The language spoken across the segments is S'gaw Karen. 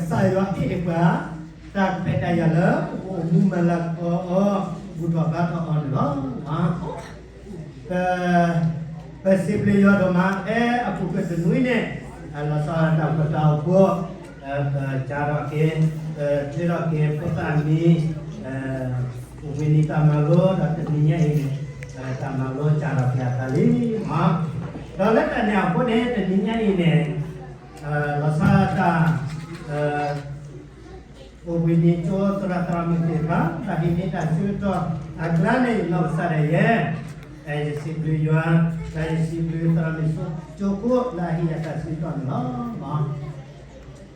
ကစၢ်ယွၤဟ့ၣ်န့ၢ်ပှၤ တၢ်ခွဲးတၢ်ယာ်လၢ ပကအိၣ်မူမၤလၤကပီၤအီၤ ဘူၣ်ထီၣ်ဘါထီၣ်အီၤန့ၣ်လီၤ. ပ ပစံးဘျုးယွၤဒိၣ်မး ဖဲအပူၤကွံာ်တနွံန့ၣ် လီၤဆီဒၣ်တၢ်ပတၢ်အိၣ်ဖှိၣ် ပစးထီၣ်က့ၤ ပချ့ထီၣ်က့ၤဖိသၣ်မံၤ အိၣ်ဘှံးနံၤတၢ်မၤလိ ဒီးတနံၤညါအံၤန့ၣ် တၢ်မၤလိစးထီၣ်က့ၤအသးလံမး. ဒီးလၢတၢ်န့ၣ်အဃိန့ၣ် တနံၤညါအံၤန့ၣ် လီၤဆီဒၣ်တၢ် အိၣ်ဘှံးနံၤကၠိသရၣ်သရၣ်မုၣ်သ့ၣ်တဖၣ် တၢ်ဟံးန့ၢ်တၢ်ဆၢကတီၢ်အကျါန့ၣ် ယနီၢ်ကစၢ်ဒၣ်ယဲ ယစံးဘျုးယွၤ ဒီးယစံးဘျုးသရၣ်မုၣ်ကၠိဖိ လၢအဟံးအတၢ်ဆၢကတီၢ်န့ၣ်လီၤ.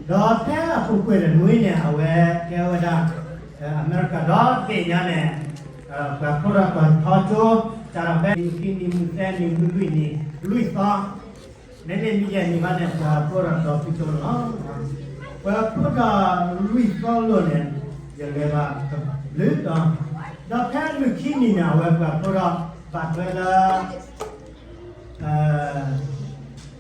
ဒီးဖဲအပူၤကွံာ်တနွံန့ၣ် အဝဲကဲဝဲဒၣ် အမဲရကၤဒီဘ့ၣ်ညါန့ၣ် ပှၤဖျိထီၣ်ပှၤထီကၠိ စးထီၣ်ဖဲနံၣ်ခံနံၣ်မုၢ်သၢနံၣ်မုၢ်လွံၢ်နံၣ်လွံၢ်သီ မ့မ့ၢ်မုၢ်ယဲၢ်နံၣ်ဘၣ်န့ၣ် ပှၤဖျိထီၣ်ဒီးဖုကၠိလီၤ. ပှၤဖျိထီၣ်လွံၢ်သီလိၤန့ၣ် ယလဲၤဘၣ်တဘျုးတီၤ, ဒီးဖဲလွံၢ်ခံနံၣ်န့ၣ် အဝဲပှၤဖျိထီၣ်ဘၣ်ထွဲလၢ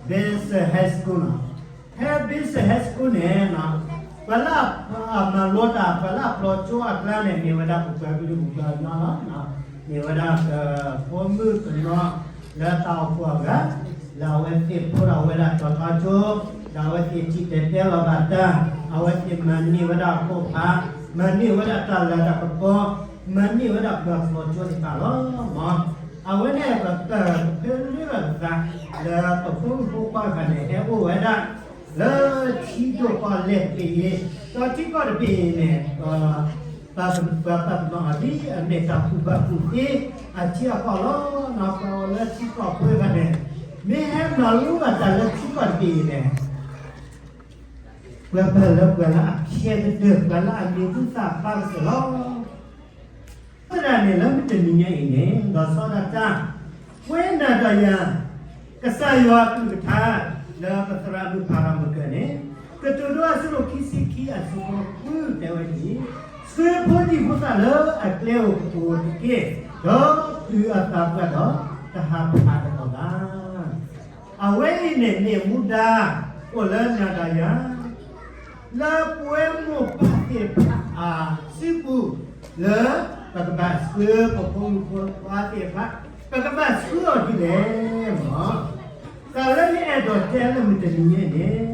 Basin High School နီၤ. ဖဲ Basin High School န့ၣ် ပှၤလၢအမၤလိတၢ် ပှၤလၢအဖျိကၠိအကျါန့ၣ် မ့ၢ်ဝဲဒၣ်ပပှၤကလုာ်ပပှၤကညီလီၤ. မ့ၢ်ဝဲဒၣ် ဖိမုၣ်ကညီ လၢတၢ်အိၣ်ဖှိၣ်အဂၤ လၢအဝဲသ့ၣ်ဖျိထီၣ်ဝဲဒၣ်တီၤထီကၠိ, ဒီးအဝဲသ့ၣ်ထံၣ်တဲာ်တဲလီၤဘၣ်တၢ်, အဝဲသ့ၣ်မၤန့ၢ်ဝဲဒၣ်အခိၣ်ဖး, မၤန့ၢ်ဝဲဒၣ်တၢ်လၤတၢ်ကပီၤ, မၤန့ၢ်ဝဲဒၣ်ပှၤဖျိကၠိသ့ၣ်တဖၣ်လီၤ. အဝဲန့ၣ်ပကဖၢလၢပသး လၢပဖိမုၣ်ဖိခွါတဖၣ်န့ၣ် ဟဲအိၣ်ဝဲဒၣ် လၢထံဒိၣ်ကီၢ်လဲၢ်တဘ့ၣ်အံၤ, ဒီးထံကီၢ်တဘ့ၣ်အံၤန့ၣ် ပှၤပာ်ပနီၣ်အီၤဒ်အမ့ၢ်တၢ်ကူၣ်ဘၣ်ကူၣ်သ့အထံအကီၢ်လီၤ. ပှၤအိၣ်လၢထံကီၢ်ဖိတဖၣ်န့ၣ် မ့ၢ်ဟဲမၤလိဘၣ်တၢ်လၢထံကီၢ်တဘ့ၣ်အံၤန့ၣ် ပှၤပာ်လၢပှၤလၢအခဲကတၢၢ် ပှၤလၢအမံၤဟူသၣ်ဖျါကတၢၢ်လီၤ. အဃိသတးန့ၣ် လၢမုၢ်တနံၤညါအံၤန့ၣ် လီၤဆီဒၣ်တၢ် ပဝဲနၤဒီးယၤ ကစၢ်ယွၤအကလုၢ်ကထါ လၢပသရၣ်မုၣ်ဖးရၤမုၢ်ကၢၢ်န့ၣ် ကတိၤဒိအဆၢဒိၣ်ခံဆံခံအဆၢဖိဃုတဲဝဲဒ်အံၤ, ဆှၢဖိဒံဖိသၣ်လၢအကျဲဧိၤကပူၤတက့ၢ်, ဒီးတုၤအသးပှၢ်ဒီး တဟးဖးတဘျီဘၣ်. အဝဲအံၤန့ၣ်မ့ၢ်မူဒါ အိၣ်လၢနၤဒီးယၤ လၢပဝဲမိၢ်ပၢ်သ့ၣ်တဖၣ်အစုပူၤ လၢပကဘၣ်ဆှၢပဖိမုၣ်ဖိခွါသ့ၣ်တဖၣ် ပကဘၣ်ဆှၢအီၤဒ်လဲၣ်မး. တၢ်လၢယအဲၣ်ဒိးတဲလၢမုၢ်တနံၤညါန့ၣ်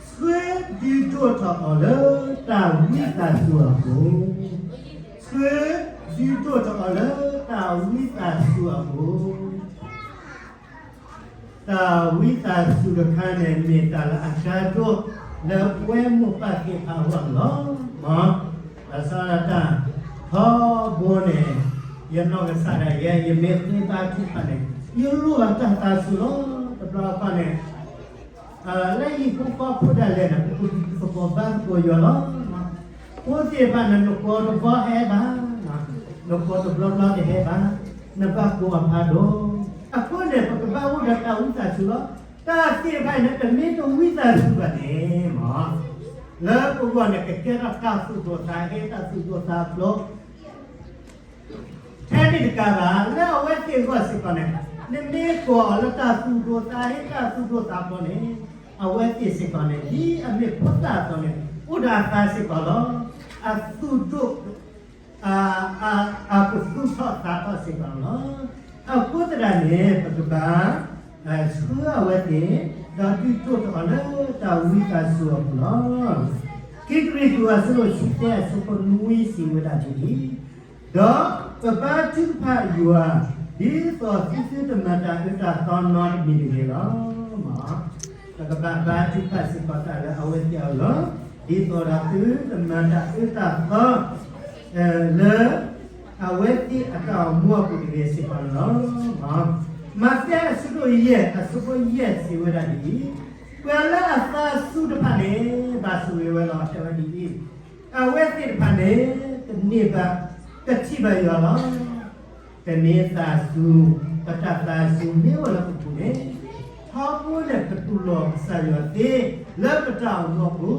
ဆှၢဒုးဒိၣ်ထီၣ်အီၤလၢတၢ်ဝံသးစူၤအပူၤ, ဆှၢဒုးဒိၣ်ထီၣ်အီၤလၢတၢ်ဝံသးစူၤအပူၤ တၢ်ဝံသးစူၤတခါန့ၣ် မ့ၢ်တၢ်လၢအကါဒိၣ် လၢပဝဲမိၢ်ပၢ်သ့ၣ်တဖၣ်အဂီၢ်န့ၣ်လီၤ. ဘၣ်ဆၣ်တၢ်ထီဘိန့ၣ် ယနီၢ်ကစၢ်ဒၣ်ယဲ ယမ့ၢ်ဃ့ဘါထုကဖၣ်န့ၣ် ယလိၣ်ဘၣ်တၢ်သးစူၤလီၤ. တဘျီတခီၣ်န့ၣ် လၢဟံၣ်ဖိဃီဖိဒၣ်လဲာ်န့ၣ် ပကဘၣ်သကိးဘါသကိးယွၤလီၤ. ဖိသ့ၣ်တဖၣ်န့ၣ် နကိးတဘျီဟဲဘၣ်, နကိးတဘျီဘျီတဟဲဘၣ်, နဘၣ်ကိးအဖးဒိၣ်. အဃိန့ၣ် ပကဘၣ်အိၣ်ဒီးတၢ်ဝံသးစူၤလီၤ. တၢ်သ့ၣ်တဖၣ်အံၤန့ၣ် တမ့ၢ်တဝံသးစူၤဘၣ်န့ၣ်မး လၢပဂီၢ်န့ၣ် ကကဲထီၣ်တၢ်သူၣ်ဒိၣ်သးဟ့ တၢ်သူၣ်ဒိၣ်သးဖျိး ထဲန့ၣ်တကးဘၣ် လၢအဝဲသ့ၣ်အဂီၢ်စ့ၢ်ကီးန့ၣ် နမ့ၢ်ကိးအီၤလၢတၢ်သူၣ်ဒိၣ်သးဟ့ တၢ်သူၣ်ဒိၣ်သးဖျိးန့ၣ် အဝဲသ့ၣ်စ့ၢ်ကီးန့ၣ် ဒ်အမ့ၢ်ဖိသၣ်အသိးန့ၣ် အိၣ်ဒီးအသးစ့ၢ်ကီးလီၤ. အသူၣ်ဒိၣ် အကသူၣ်ထီၣ်သးထီၣ်စ့ၢ်ကီးလီၤ. အဃိသတးန့ၣ် ပကဘၣ် ဆှၢအဝဲသ့ၣ် ဒီးဒုးဒိၣ်ထီၣ်အီၤလၢတၢ်ဝံသးစူၤအပူၤလီၤ. ခံကရံၣ်သူးအဆၢဒိၣ်ဆံသၢအဆၢဖိနွံစံးဝဲဒၣ်ဒ်အံၤ, ဒီးပဘါထုကဖၣ်ယွၤ ဒ်သိးသုတမၤတၢ်အၢတၢ်သီနီတမံၤတဂ့ၤလီၤ. ပကဘၣ်ဘါထုကဖၣ်စ့ၢ်ကီးတၢ်လၢအဝဲသ့ၣ်အဂီၢ် ဒ်သိးဒီးသုတမၤတၢ်အၢတၢ်သီ လၢ အဝဲသ့ၣ်အတၢ်အိၣ်မူအပူၤတဂ့ၤစ့ၢ်ကီးန့ၣ်လီၤ. မးသဲအဆၢဒိၣ်ယဲၢ်အဆၢဖိယဲၢ်စံးဝဲဒၣ်ဒ်အံၤ, ပှၤလၢအသးစူၤတဖၣ်န့ၣ် ဘၣ်ဆိၣ်ဂ့ၤဝဲလီၤ တဲဝဲဒ်အံၤ, အဝဲသ့ၣ်တဖၣ်န့ၣ် တန့ၢ်ဘၣ် တထံၣ်ဘၣ်ယွၤလီၤ. ပမ့ၢ်သးစူၤ ပတၢ်သးစူၤမ့ၢ်အိၣ်လၢပပူၤန့ၣ် ထီဘိန့ၣ် ပတူၢ်လိာ်ကစၢ်ယွၤသ့ လၢပတၢ်အိၣ်မူအပူ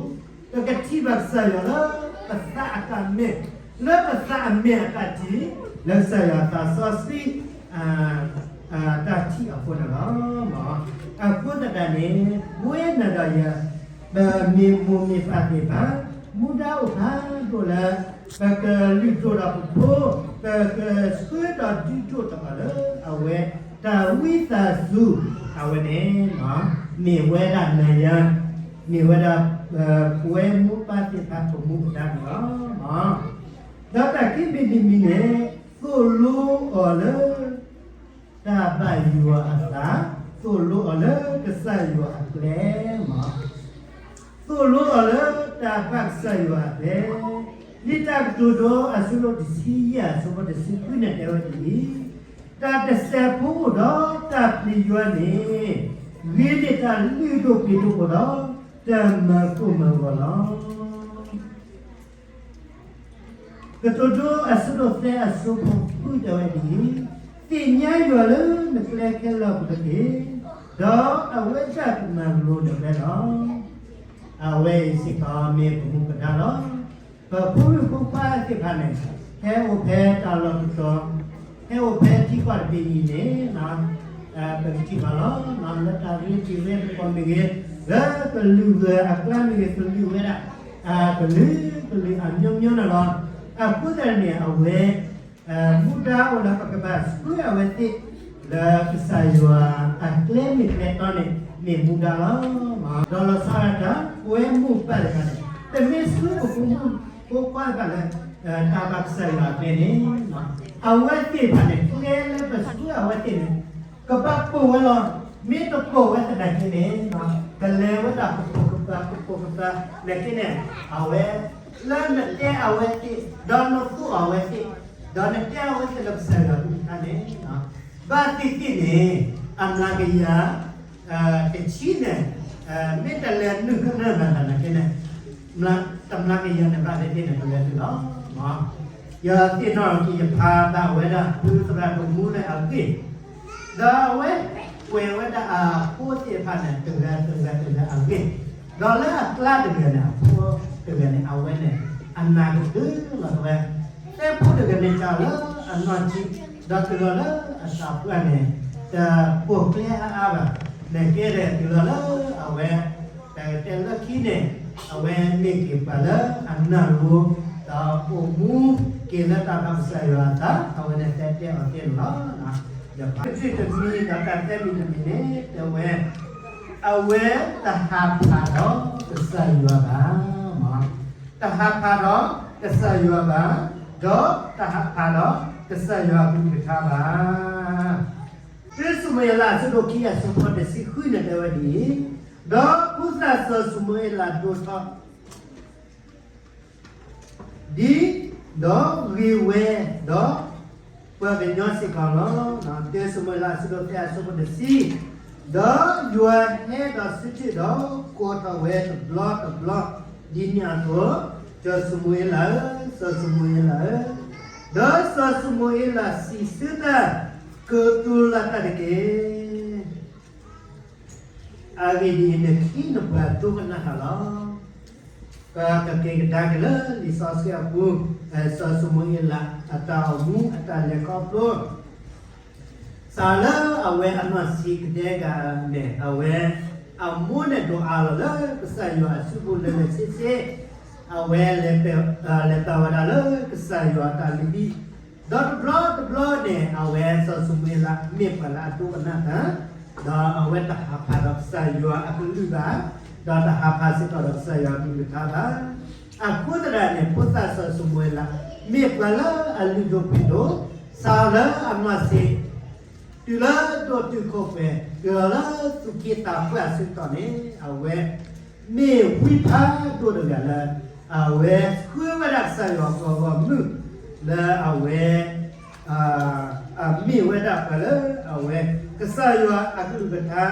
ၤ, ပကထံၣ်ဘၣ်ကစၢ်ယွၤလၢပသးအတၢ်မဲာ်, လၢပသးအမဲာ်အတၢ်ထံၣ်, လၢကစၢ်ယွၤသးစီဆှံ တၢ်ထံၣ်အဃိန့ၣ်လီၤ. အဃိသတးန့ၣ် ပဝဲနၤဒီးယၤ ပမ့ၢ်မိၢ်မ့ၢ်ပၢ်သ့ၣ်တဖၣ် မူဒါအိၣ်ဖးဒိၣ်လၢ ပကလုၢ်ဒိၣ်ဒီးပဖိ, ပကဆှၢဒီးဒုးဒိၣ်ထီၣ်အီၤလၢအဝဲတၢ်ဝံသးစူၤ, အဝဲန့ၣ် မ့ၢ်ဝဲဒၣ်နၤယၤ, မ့ၢ်ဝဲဒၣ် ပဝဲမိၢ်ပၢ်သ့ၣ်တဖၣ်ပမူပဒါန့ၣ်လီၤ. ဒီးတၢ်ခံမံၤတမံၤန့ၣ် သိၣ်လိအီၤလၢ တၢ်ဘၣ်ယွၤအသး, သိၣ်လိအီၤလၢကစၢ်ယွၤအကျဲမး, သိၣ်လိအီၤလၢတၢ်ဘၣ်ကစၢ်ယွၤအကျဲ, လံာ်တၢ်ကတိၤဒိအဆၢဒိၣ်တဆံယဲၢ်အဆၢဖိတဆံဃုန့ၣ်တဲဝဲဒ်အံၤ, တၢ်တစဲးဖိအိၣ်ဒီးတၢ်ပျံၤယွၤန့ၣ် ဂ့ၤန့ၢ်တၢ်လုၢ်ဒိၣ်ပှ့ၤဒိၣ်အိၣ်ဒီး တၢ်မၤကိၢ်မၤဂီၤလီၤ. ကတိၤဒိအဆၢဒိၣ်သၢအဆၢဖိဃုတဲဝဲဒ်အံၤ, သ့ၣ်ညါယွၤလၢနကျဲခဲလၢာ်အပူၤတက့ၢ်, ဒီးအဝဲဒၣ်ကမၤလိၤနကျဲလီၤ. အဝဲအံၤစ့ၢ်ကီးမ့ၢ်ပမူပဒါလီၤ. ပဖိမုၣ်ဖိခွါသ့ၣ်တဖၣ်န့ၣ် ဟဲအိၣ်ဖဲတၢ်လီၢ်တတီၤ, ဟဲအိၣ်ဖဲထံကီၢ်တဘ့ၣ်အံၤန့ၣ် ပကထံၣ်ဘၣ်လီၤ. လၢတၢ်ရ့တံၤရ့သကိးမ့ၢ်ဂ့ၤ, လၢကလုာ်ဂၤအကျါမ့ၢ်ဂ့ၤ, ကလုာ်ဝဲဒၣ် ကလုာ်ကလုာ်အမျိုးမျိုးန့ၣ်လီၤ. အဃိသတးန့ၣ် အဝဲ မူဒါအိၣ်လၢပကဘၣ်ဆှၢအဝဲသ့ၣ် လၢကစၢ်ယွၤအကျဲမ့ၢ်ကျဲတီန့ၣ် မ့ၢ်မူဒါလီၤ. ဒီးလီၤဆီဒၣ်တၢ် ပဝဲမိၢ်ပၢ်တဖၣ်န့ၣ် တမ့ၢ်ဆှၢပဖိမုၣ်ဖိခွါတဖၣ်လၢ တၢ်ဘၣ်ကစၢ်ယွၤအကျဲန့ၣ် အဝဲသ့ၣ်တဖၣ်န့ၣ် ကျဲလၢပဆှၢအဝဲသ့ၣ်န့ၣ် ကဘၣ်ပိာ်ဝဲလီၤ. မ့ၢ်တပိာ်ဝဲသနာ်က့န့ၣ် ကလဲၤဝဲဒၣ်ကပိာ်ကပၤ ကပိာ်ကပၤနာ်က့န့ၣ် အဝဲ လၢနတဲအဝဲသ့ၣ် ဒီးနသိၣ်အဝဲသ့ၣ် ဒီးနတဲအဝဲသ့ၣ်လၢကစၢ်ယွၤကလုၢ်ကထါန့ၣ် ဘၣ်သ့ၣ်သ့ၣ်န့ၣ် အမျးကယၤ တဆံန့ၣ် မ့ၢ်တလဲၤနုာ်ကနၢ်ဘၣ်သနာ်က့န့ၣ် တမျးကယၤန့ၣ် ဘၣ်သ့ၣ်သ့ၣ်န့ၣ် တလဲၤနုာ်လီၤ. ယသ့ၣ်နီၣ်က့ၤယဖးဘၣ်ဝဲဒၣ် ဖုသရၣ်ဒိၣ်မူလၢအဂ့ၢ် ဒီးအဝဲကွဲးဝဲဒၣ်အဖိသ့ၣ်တဖၣ်န့ၣ် တဂၤတဂၤတဂၤအဂ့ၢ်, ဒီးလၢအကျါတဂၤန့ၣ် အဖိတဂၤန့ၣ် အဝဲန့ၣ် အနၢ်ကတၢၢ်လီၤဝဲ, သဲဖိတဂၤန့ၣ် စးလၢအနီၢ်ဆံး ဒီးတုၤလီၤလၢအသးပှၢ်န့ၣ် တပိာ်ကျဲအါအါဘၣ်, နကဲဒဲးတုၤလီၤလၢအဝဲ တၢ်ကတဲလၢခံန့ၣ် အဝဲမ့ၢ်က့ၤပှၤလၢအနၢ်လိၤ ဒီးအိၣ်မူက့ၤလၢတၢ်ဘၣ်ကစၢ်ယွၤအသး အဝဲန့ၣ်တဲတဲအီၤသ့န့ၣ်လီၤ. ယဖးတဆံတမံၤဒီးတၢ်သၢမံၤတမံၤန့ၣ် တဲဝဲ အဝဲတဟးဖးဒီးကစၢ်ယွၤဘၣ်, တဟးဖးဒီးကစၢ်ယွၤဘၣ်, ဒီးတဟးဖးဒီးကစၢ်ယွၤအကလုၢ်ကထါဘၣ်. တၢ ၡမူၤအ့လး အဆၢဒိၣ်ခံ အဆၢဖိတဆံဃုန့ၣ်တဲဝဲဒ်အံၤ, ဒီးဖိသၣ်စီၤၡမူၤအ့လးဒိၣ်ထီၣ် ဒ်ဒီးဂ့ၤဝဲဒီး ပှၤကညီစ့ၢ်ကီးလီၤ. တၢ ၡမူၤအ့လး အဆၢဒိၣ်သၢ အဆၢဖိတဆံ, ဒီးယွၤဟဲဒီးစုထၢၣ်ဒီးကိးထီၣ်ဝဲတဘျီတဘျီ ဒ်န့ၣ်အသိး, စီၤၡမူၤအ့လးဧၢ, စီၤၡမူၤအ့လးဧၢ, ဒီးစီၤၡမူၤအ့လးစံးဆၢတၢ်, ကတိၤလၢ်တၢ်တက့ၢ်. အဂ့ၢ်ဒ်အံၤ, နခံနပှၤဒိကနၣ်တၢ်လီၤ. ပကက့ၤကဒါက့ၤလၢလံာ်စီဆှံအပူၤ, စီၤၡမူၤအ့လးအတၢ်အိၣ်မူအတၢ်လဲၤခီဖျိ စးလၢအဝဲအနီၢ်ဆံးကဒဲကဒဲန့ၣ် အဝဲအမိၢ်န့ၣ်ဒိးအးလီၤလၢကစၢ်ယွၤအစုပူၤလၢာ်လၢာ်ဆ့ဆ့, အဝဲလဲၤပာ်, လဲၤပာ်ဝဲဒၣ်လၢကစၢ်ယွၤအတၢ်လုၢ်ဟံၣ်, ဒီးတဘျီတဘျီန့ၣ် အဝဲစီၤၡမူၤအ့လးမ့ၢ်ပှၤလၢအဒိကနၣ်တၢ်, ဒီးအဝဲတဟးဖးဒီးကစၢ်ယွၤအကလုၢ်ဘၣ်, ဒီးတဟးဖးစ့ၢ်ကီးဒီးကစၢ်ယွၤအကလုၢ်ကထါဘၣ်. အဃိသတးန့ၣ် ဖိသၣ်စီၤၡမူၤအ့လး မ့ၢ်ပှၤလၢအလုၢ်ဒိၣ်ပှ့ၤဒိၣ်, စးလၢအနီၢ်ဆံး တုၤလၢဒိၣ်တုာ်ခိၣ်ပှဲၤ, တုၤလီၤလၢသူၣ်က့သးပှၢ်အဆၢကတီၢ်န့ၣ် အဝဲမ့ၢ်ဝံဖးဒိၣ်တဂၤလၢ အဝဲဆှၢဝဲဒၣ်ကစၢ်ယွၤအဂီၢ်ဂီၢ်မုၢ် လၢအဝဲ အမ့ၢ်ဝဲဒၣ်ပှၤလၢအဝဲ ကစၢ်ယွၤအကလုၢ်ကထါ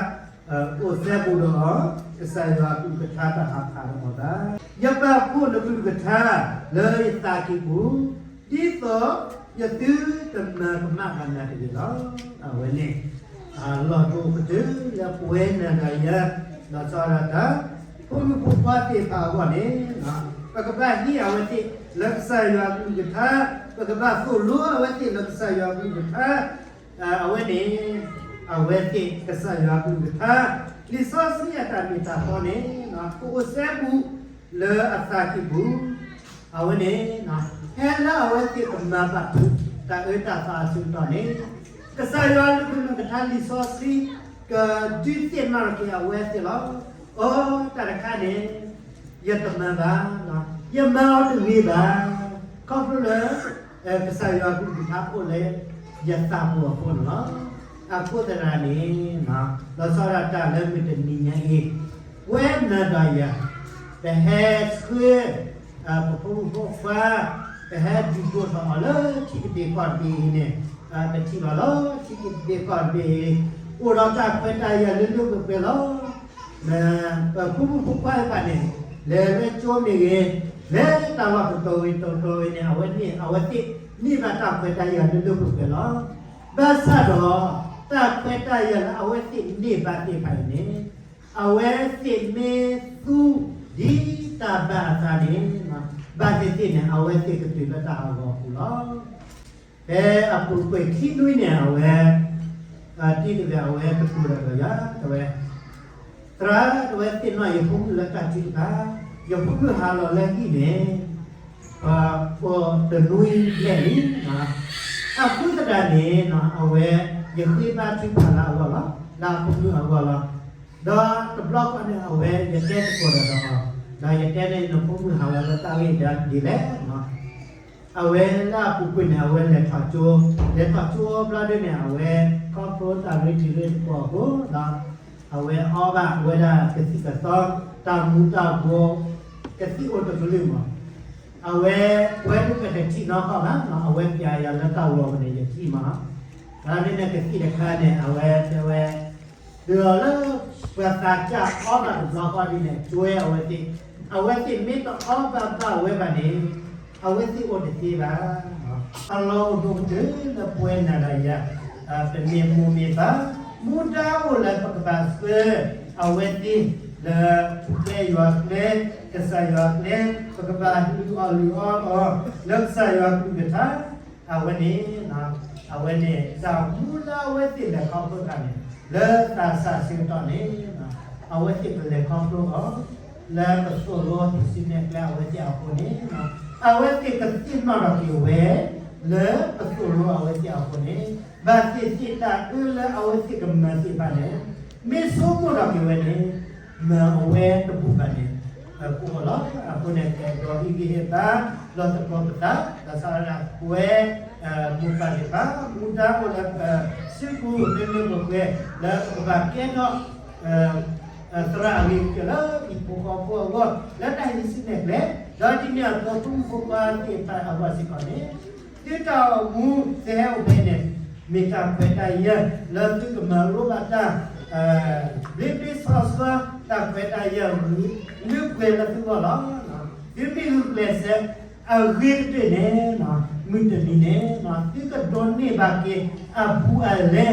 အိၣ်စဲဘူးဒီးအီၤ, ကစၢ်ယွၤအကလုၢ်ကထါတဟးဖးဒီးအီၤဘၣ်. ယပာ်ဖှိၣ်နကလုၢ်ကထါလၢယသးကံၢ်ပူၤ, ဒ်သိးယသုတမၤကမၣ်ဘၣ်နၤတဂ့ၤလီၤ. အဝဲန့ၣ် အလီၢ်တအိၣ်ကတၢၢ်လၢပဝဲနၤဒီးယၤ, လီၤဆီဒၣ်တၢ် ဖိမုၣ်ဖိခွါသ့ၣ်တဖၣ်အဂီၢ်န့ၣ် ပကဘၣ်ဟံးအဝဲသ့ၣ်လၢကစၢ်ယွၤအကလုၢ်ကထါ, ပကဘၣ်သိၣ်လိအဝဲသ့ၣ်လၢကစၢ်ယွၤအကလုၢ်ကထါ, အဝဲန့ၣ် အဝဲသ့ၣ်ကစၢ်ယွၤအကလုၢ်ကထါ လံာ်စီဆှံအတၢ်မ့ၢ်တၢ်တီန့ၣ် ကအိၣ်စဲဘူးလၢအသးကံၢ်ပူၤ, အဝဲန့ၣ် ဖဲလၢအဝဲသ့ၣ်ကမၤဘၣ်တၢ်အၢတၢ်သီအဆၢကတီၢ်န့ၣ် ကစၢ်ယွၤအကလုၢ်ကထါလံာ်စီဆှံ ကဒုးသ့ၣ်နီၣ်ထီၣ်က့ၤအဝဲသ့ၣ်လီၤ. အိ တၢ်တခါန့ၣ် ယတမၤဘၣ်, ယမၤအီၤတဂ့ၤဘၣ်, ခီဖျိလၢ ကစၢ်ယွၤအကလုၢ်ကထါအိၣ်လၢယသးပူၤအဃိန့ၣ်လီၤ. အဃိသတးန့ၣ် လီၤဆီဒၣ်တၢ်လၢမုၢ်တနံၤညါအံၤ ပဝဲနၤဒီးယၤ ပဟဲဆှၢ ပဖိမုၣ်ဖိခွါ ပဟဲဒုးဒိၣ်ထီၣ်အီၤလၢထံကဒ့ၣ်ကီၢ်တဘ့ၣ်အံၤန့ၣ် ပထံၣ်ဘၣ်လီၤ. ထံကဒ့ၣ်ကီၢ်တဘ့ၣ်အံၤ အိၣ်ဒီးတၢ်ခွဲးတၢ်ယာ်လၢလၢပှဲၤပှဲၤလီၤ. ပဖိမုၣ်ဖိခွါတဖၣ်န့ၣ် လဲၤလၢကၠိမ့ၢ်ဂ့ၤ, လဲၤတၢ်လီၢ်တတီၤဂ့ၤတတီၤဂ့ၤန့ၣ် အဝဲန့ၣ် အဝဲသ့ၣ်န့ၢ်ဘၣ်တၢ်ခွဲးတၢ်ယာ်လၢလၢပှဲၤပှဲၤလီၤ. ဘၣ်ဆၣ်ဒီး တၢ်ခွဲးတၢ်ယာ်လၢအဝဲသ့ၣ်န့ၢ်ဘၣ်သ့ၣ်တဖၣ်အံၤန့ၣ် အဝဲသ့ၣ်မ့ၢ်သူဒ်တၢ်ဘၣ်အသးန့ၣ် ဘၣ်သ့ၣ်သ့ၣ်န့ၣ် အဝဲသ့ၣ်ကတုၤလၢတၢ်ဟးဂီၤအပူၤလီၤ. ဖဲအပူၤကွံာ်ခံနွံန့ၣ် အဝဲ တံၤတဂၤအဝဲကတိၤတၢ်ဒီးယၤ တဲဝဲ, သရၣ် တဲဝဲ သ့ၣ်နီၣ်ယဖိမုၣ်လၢတၢ်ထုကဖၣ်, ယဖိမုၣ်ဟးလီၤလၢဟံၣ်န့ၣ် ပှၤကိးတနွံဘျဲၣ်လံ. အဃိသတးန့ၣ် အဝဲ ယဃ့ဘါထုကဖၣ်လၢအဂီၢ်လီၤ, လၢအဖိမုၣ်အဂီၢ်လီၤ. ဒီးတဘျီဃီန့ၣ် အဝဲ ယတဲသကိးတၢ်ဒီးအီၤ, ဒီးယတဲန့ၣ် နဖိမုၣ်ဟးလီၤလၢတၢ်ဂ့ၢ်ဒ်လဲၣ်. အဝဲလၢအပူၤကွံာ်န့ၣ် အဝဲလဲၤထီၣ်ကၠိ, လဲၤထီၣ်ကၠိဘျီဒ်န့ၣ် အဝဲ ခီဖျိတၢ်ရ့တံၤရ့သကိးအဃိဒီး အဝဲအီဘၣ်ဝဲဒၣ်ကသံၣ်ကသီ တၢ်မူၤတၢ်ဘှီး ကသံၣ်အိၣ်တကလုာ်မး. အဝဲ ပဝဲဒၣ်ပတထံၣ်နီတခီဘၣ်, အဝဲပျဲယၤလၢတၢ်ဂီၤပူၤန့ၣ် ယထံၣ်မး. ဒီးဒ်န့ၣ်ကသံၣ်တခါန့ၣ် အဝဲတဲဝဲ တုၤလီၤလၢ ပှၤသးစၢ်အီဘၣ်တဘျီဃီဒ်န့ၣ် ကွဲအဝဲသ့ၣ်, အဝဲသ့ၣ်မ့ၢ်တအီဘၣ်ဘၣ်ဝဲဘၣ်န့ၣ် အဝဲသ့ၣ်အိၣ်တသ့ဘၣ်. အလီၢ်အိၣ်ဒိၣ်ကတၢၢ်လၢပဝဲနၤဒီးယၤ ပမ့ၢ်မိၢ်မ့ၢ်ပၢ် မူဒါအိၣ်လၢပကဘၣ်ဆှၢအဝဲသ့ၣ်လၢ ကျဲယွၤကျဲ ကစၢ်ယွၤကျဲ, ပကဘၣ်လုၢ်အီၣ်လုၢ်အီအီၤ လၢကစၢ်ယွၤကလုၢ်ကထါ အဝဲန့ၣ် အဝဲန့ၣ် တၢ်မူလၢအဝဲသ့ၣ်လဲၤခီဖျိတၢ်န့ၣ် လၢသးစၢ်ဆၢကတီၢ်န့ၣ် အဝဲသ့ၣ်ကလဲၤခီဖျိအီၤ လၢပသိၣ်လိဟံးစုနဲၣ်ကျဲအဝဲသ့ၣ်အဃိန့ၣ် အဝဲသ့ၣ်ကသ့ၣ်နီၣ်ထီၣ်က့ၤဝဲ လၢပသိၣ်လိအဝဲသ့ၣ်အဃိန့ၣ် ဘၣ်သ့ၣ်သ့ၣ်တၢ်အၢလၢအဝဲသ့ၣ်ကမၤသ့ၣ်တဖၣ်န့ၣ် မ့ၢ်ဆိကမိၣ်ထီၣ်က့ၤဝဲန့ၣ် မၤအဝဲတဘူၣ်ဘၣ်န့ၣ် ကအိၣ်လီၤ. အဃိန့ၣ် ကအဲၣ်ဒိးဟ့ၣ်ဂံၢ်ဟ့ၣ်ဘါ လီၤသကိးပသး ဒီးစးဝဲဒၣ်ပဝဲ မိၢ်ပၢ်သ့ၣ်တဖၣ် မူဒါအိၣ်လၢ စုပူၤလၢလၢပှဲၤပှဲၤ လၢပကဘၣ်ကဲထီၣ် သရၣ်အဂ့ၤကတၢၢ်လၢဟံၣ်ဖိဃီဖိအဂီၢ် လၢတၢ်ဟံးစုနဲၣ်ကျဲ ဒီးဒ်န့ၣ်အသိး ဖိမုၣ်ဖိခွါသ့ၣ်တဖၣ်အဂီၢ်စ့ၢ်ကီးန့ၣ် သုတၢ်အိၣ်မူသဟဲအိၣ်ဖဲန့ၣ် မ့ၢ်တၢ်ခွဲးတၢ်ယာ် လၢသုကမၤလိဘၣ်တၢ် ဘျ့ဘျ့ဆှီဆှီ တၢ်ခွဲးတၢ်ယာ် ဂုာ်ကျဲးလၢသုဂီၢ်လီၤ. သုမ့ၢ်ဂုာ်ကျဲးစၢး အဂ့ၤကတၢၢ်န့ၣ် မုၢ်တနံၤန့ၣ် သုကဒိးန့ၢ်ဘၣ်က့ၤ အဘူးအလဲ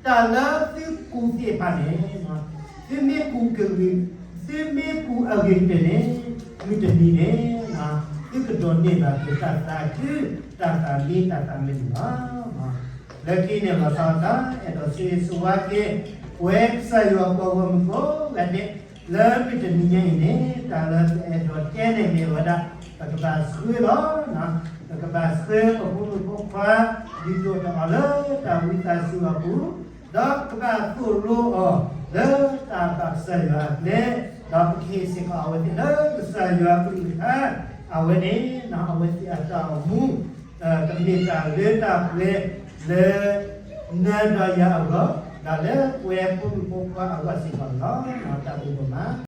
တၢ်လၢသုကူၣ်သ့ၣ်တဖၣ်န့ၣ် သုမ့ၢ်ကူၣ်ကဂ့ၤ သုမ့ၢ်ကူၣ်အဂ့ၤကတၢၢ်န့ၣ် မုၢ်တနံၤန့ၣ် သုကဒိးန့ၢ်ဘၣ်က့ၤတၢ်သးခု တၢ်သးမံ တၢ်သးမုာ်န့ၣ်လီၤ. လၢခံန့ၣ် လီၤဆီဒၣ်တၢ် အဲၣ်ဒိးဆိၣ်ဂ့ၤဆိၣ်ဝါက့ၤ ပဝဲကစၢ်ယွၤပှၤဂီၢ်မုၢ်ကိးဂၤဒဲး လၢမုၢ်တနံၤညါအံၤန့ၣ် တၢ်လၢပအဲၣ်ဒိးတဲန့ၣ်မ့ၢ်ဝဲဒၣ် ပကဘၣ်ဆှၢလီၤ ပကဘၣ်ဆှၢပဖိမုၣ်ဖိခွါ ဒုးဒိၣ်ထီၣ်အီၤလၢတၢ်ဝံသးစူၤအပူၤ, ဒီးကဘၣ်သိၣ်လိအီၤ လၢတၢ်ဘၣ်ကစၢ်ယွၤအကျဲ, ဒီးပကဟ့ၣ်စ့ၢ်ကီးအဝဲသ့ၣ်လၢကစၢ်ယွၤအကလုၢ်ကထါ, အဝဲန့ၣ် အဝဲသ့ၣ်အတၢ်အိၣ်မူ ကမ့ၢ်တၢ်လၢတၢ်ပှဲၤလၢ နၤဒီးယၤအဂီၢ်, ဒီးလၢပဝဲဖိမုၣ်ဖိခွါအဂီၢ်စ့ၢ်ကီးန့ၣ်လီၤ. တၢ်ဘျုးဒိၣ်မး